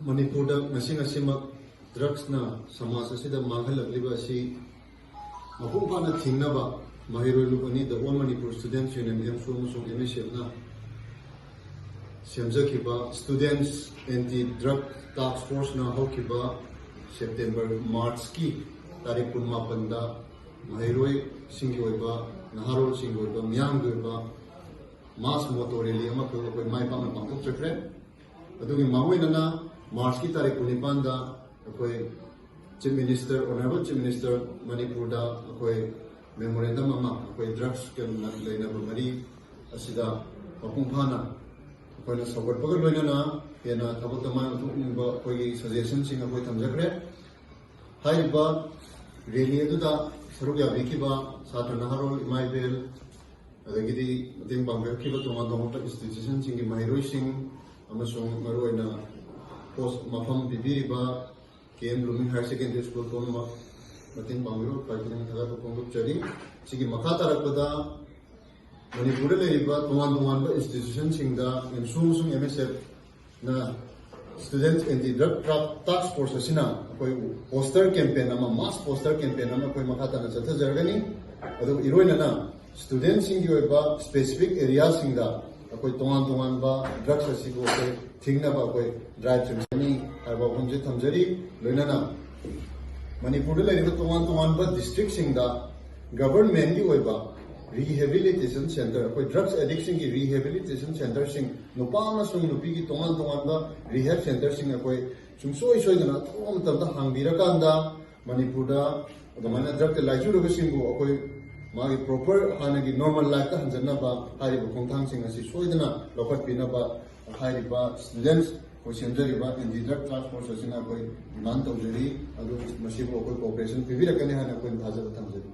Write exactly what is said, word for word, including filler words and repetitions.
ꯃꯅꯤꯄꯨꯔꯗ ꯉꯁꯤ ꯉꯁꯤꯃꯛ ꯗ꯭ꯔꯛꯁꯅ ꯁꯃꯥꯖ ꯑꯁꯤꯗ ꯃꯥꯡꯍꯜꯂꯛꯂꯤꯕ ꯑꯁꯤ ꯃꯄꯨꯡ ꯐꯥꯅ ꯊꯤꯡꯅꯕ ꯃꯍꯩꯔꯣꯏ ꯂꯨꯞ ꯑꯅꯤ, ꯗ ꯑꯣꯜ ꯃꯅꯤꯄꯨꯔ ꯁ꯭ꯇꯨꯗꯦꯟꯠꯁ ꯌꯨꯅꯤꯌꯟ, ꯑꯦꯝꯁꯨ ꯑꯃꯁꯨꯡ ꯑꯦꯝ ꯑꯦꯁ ꯑꯦꯐꯅ ꯁꯦꯝꯖꯈꯤꯕ ꯁ꯭ꯇꯨꯗꯦꯟꯠꯁ ꯑꯦꯟꯇꯤ ꯗ꯭ꯔꯒ ꯇꯥꯛꯁ ꯐꯣꯔꯁꯅ ꯍꯧꯈꯤꯕ ꯁꯦꯞꯇꯦꯝꯕꯔ, ꯃꯥꯔꯆꯀꯤ ꯇꯥꯔꯤꯛ ꯀꯨꯟꯃꯥꯄꯟꯗ ꯃꯍꯩꯔꯣꯏꯁꯤꯡꯒꯤ ꯑꯣꯏꯕ, ꯅꯍꯥꯔꯣꯜꯁꯤꯡꯒꯤ ꯑꯣꯏꯕ, ꯃꯤꯌꯥꯝꯒꯤ ꯑꯣꯏꯕ ꯃꯥꯁ ꯃꯣꯇꯣ ꯔꯦꯂꯤ ꯑꯃꯈꯛ ꯑꯩꯈꯣꯏ ꯃꯥꯏ ꯄꯥꯛꯅ ꯄꯥꯡꯊꯣꯛꯆꯈ꯭ꯔꯦ꯫ ꯑꯗꯨꯒꯤ ꯃꯥꯡꯑꯣꯏꯅꯅ ꯃꯥꯔꯆꯀꯤ ꯇꯥꯔꯤꯛ ꯀꯨꯟꯅꯤꯄꯥꯟꯗ ꯑꯩꯈꯣꯏ chief minister, honourable chief minister, ꯃꯅꯤꯄꯨꯔꯗ ꯑꯩꯈꯣꯏ ꯃꯦꯃꯣꯔꯦꯟꯗꯝ ꯑꯃ ꯑꯩꯈꯣꯏ ꯗ꯭ꯔꯒꯁꯀ ꯂꯩꯅꯕ ꯃꯔꯤ ꯑꯁꯤꯗ ꯃꯄꯨꯡ ꯐꯥꯅ ꯑꯩꯈꯣꯏꯅ ꯁꯧꯒꯠꯄꯒ ꯂꯣꯏꯅꯅ ꯍꯦꯟꯅ ꯊꯕꯛꯇ ꯃꯥꯏ ꯑꯣꯟꯊꯣꯛꯅꯤꯡꯕ ꯑꯩꯈꯣꯏꯒꯤ ꯁꯖꯦꯁꯟꯁꯤꯡ ꯑꯩꯈꯣꯏ ꯊꯝꯖꯈ꯭ꯔꯦ꯫ ꯍꯥꯏꯔꯤꯕ ꯔꯦꯂꯤ ꯑꯗꯨꯗ ꯁꯔꯨꯛ ꯌꯥꯕꯤꯈꯤꯕ ꯁꯥꯇ꯭ꯔ ꯅꯍꯥꯔꯣꯜ, ꯏꯃꯥ ꯏꯕꯦꯜ, ꯑꯗꯒꯤꯗꯤ ꯃꯇꯦꯡ ꯄꯥꯡꯕꯤꯔꯛꯈꯤꯕ ꯇꯣꯉꯥꯟ ꯇꯣꯉꯥꯟꯕ ꯏꯟꯁꯇꯤꯇ꯭ꯌꯨꯁꯟꯁꯤꯡꯒꯤ ꯃꯍꯩꯔꯣꯏꯁꯤꯡ ꯑꯃꯁꯨꯡ ꯃꯔꯨꯑꯣꯏꯅ ꯄꯣꯁ ꯃꯐꯝ ꯄꯤꯕꯤꯔꯤꯕ K M blooming higher secondary school ꯄꯨꯝꯅꯃꯛ ꯃꯇꯦꯡ ꯄꯥꯡꯕꯤꯕ ꯈ꯭ꯋꯥꯏꯗꯒꯤ ꯊꯥꯒꯠꯄ ꯐꯣꯡꯗꯣꯛꯆꯔꯤ꯫ ꯁꯤꯒꯤ ꯃꯈꯥ ꯇꯥꯔꯛꯄꯗ ꯃꯅꯤꯄꯨꯔꯗ ꯂꯩꯔꯤꯕ ꯇꯣꯉꯥꯟ ꯇꯣꯉꯥꯟꯕ ꯏꯟꯁꯇꯤꯇ꯭ꯌꯨꯁꯟꯁꯤꯡꯗ ꯑꯦꯝꯁꯨ ꯑꯃꯁꯨꯡ ꯑꯦꯝ ꯑꯦꯁ ꯑꯦꯐꯅ ꯁ꯭ꯇꯨꯗꯦꯟꯠꯁ ꯑꯦꯟꯇꯤ ꯗ꯭ꯔꯒ ꯇꯥꯛꯁ ꯐꯣꯔꯁ ꯑꯁꯤꯅ ꯑꯩꯈꯣꯏ ꯄꯣꯁꯇꯔ ꯀꯦꯝꯄꯦꯟ ꯑꯃ, ꯃꯥꯁ ꯄꯣꯁꯇꯔ ꯀꯦꯝꯄꯦꯟ ꯑꯃ ꯑꯩꯈꯣꯏ ꯃꯈꯥ ꯇꯥꯅ ꯆꯠꯊꯖꯔꯒꯅꯤ꯫ ꯑꯗꯨꯒ ꯏꯔꯣꯏꯅꯅ ꯁ꯭ꯇꯨꯗꯦꯟꯠꯁꯤꯡꯒꯤ ꯑꯣꯏꯕ ꯁ꯭ꯄꯦꯁꯤꯐꯤꯛ ꯑꯦꯔꯤꯌꯥꯁꯤꯡꯗ ꯑꯩꯈꯣꯏ ꯇꯣꯉꯥꯟ ꯇꯣꯉꯥꯟꯕ ꯗ꯭ꯔꯒꯁ ꯑꯁꯤꯕꯨ ꯑꯩꯈꯣꯏ ꯊꯤꯡꯅꯕ ꯑꯩꯈꯣꯏ ꯗ꯭ꯔꯥꯏꯕ ꯆꯦꯟꯒꯅꯤ ꯍꯥꯏꯕ ꯋꯥꯐꯝꯁꯦ ꯊꯝꯖꯔꯤ꯫ ꯂꯣꯏꯅꯅ ꯃꯅꯤꯄꯨꯔꯗ ꯂꯩꯔꯤꯕ ꯇꯣꯉꯥꯟ ꯇꯣꯉꯥꯟꯕ ꯗꯤꯁꯇ꯭ꯔꯤꯛꯁꯤꯡꯗ ꯒꯚꯔꯟꯃꯦꯟꯠꯀꯤ ꯑꯣꯏꯕ ꯔꯤꯍꯦꯕꯤꯂꯤꯇꯦꯁꯟ ꯁꯦꯟꯇꯔ, ꯑꯩꯈꯣꯏ ꯗ꯭ꯔꯒꯁ ꯑꯦꯗꯤꯛꯁꯤꯡꯒꯤ ꯔꯤꯍꯦꯕꯤꯂꯤꯇꯦꯁꯟ ꯁꯦꯟꯇꯔꯁꯤꯡ, ꯅꯨꯄꯥ ꯑꯃꯁꯨꯡ ꯅꯨꯄꯤꯒꯤ ꯇꯣꯉꯥꯟ ꯇꯣꯉꯥꯟꯕ ꯔꯤꯍꯦꯕ ꯁꯦꯟꯇꯔꯁꯤꯡ ꯑꯩꯈꯣꯏ ꯁꯨꯡꯁꯣꯏ ꯁꯣꯏꯗꯅ ꯑꯊꯨꯕ ꯃꯇꯝꯗ ꯍꯥꯡꯕꯤꯔꯀꯥꯟꯗ ꯃꯅꯤꯄꯨꯔꯗ ꯑꯗꯨꯃꯥꯏꯅ ꯗ꯭ꯔꯒꯇ ꯂꯥꯏꯆꯨꯔꯕꯁꯤꯡꯕꯨ ꯑꯩꯈꯣꯏ ꯃꯥꯒꯤ ꯄ꯭ꯔꯣꯄꯔ ꯍꯥꯟꯅꯒꯤ ꯅꯣꯔꯃꯦꯜ ꯂꯥꯏꯐꯇ ꯍꯟꯖꯟꯅꯕ ꯍꯥꯏꯔꯤꯕ ꯈꯣꯡꯊꯥꯡꯁꯤꯡ ꯑꯁꯤ ꯁꯣꯏꯗꯅ ꯂꯧꯈꯠꯄꯤꯅꯕ ꯍꯥꯏꯔꯤꯕ ꯁ꯭ꯇꯨꯗꯦꯟꯠꯁ ꯑꯩꯈꯣꯏ ꯁꯦꯝꯖꯔꯤꯕ ꯑꯦꯟꯇꯤ ꯗ꯭ꯔꯒ ꯇꯥꯛꯁ ꯐꯣꯔꯁ ꯑꯁꯤꯅ ꯑꯩꯈꯣꯏ ꯗꯤꯃꯥꯟ ꯇꯧꯖꯔꯤ꯫ ꯑꯗꯨ ꯃꯁꯤꯕꯨ ꯑꯩꯈꯣꯏ ꯀꯣꯑꯣꯄꯔꯦꯁꯟ ꯄꯤꯕꯤꯔꯛꯀꯅꯤ ꯍꯥꯏꯅ ꯑꯩꯈꯣꯏꯅ ꯊꯥꯖꯕ ꯊꯝꯖꯔꯤ꯫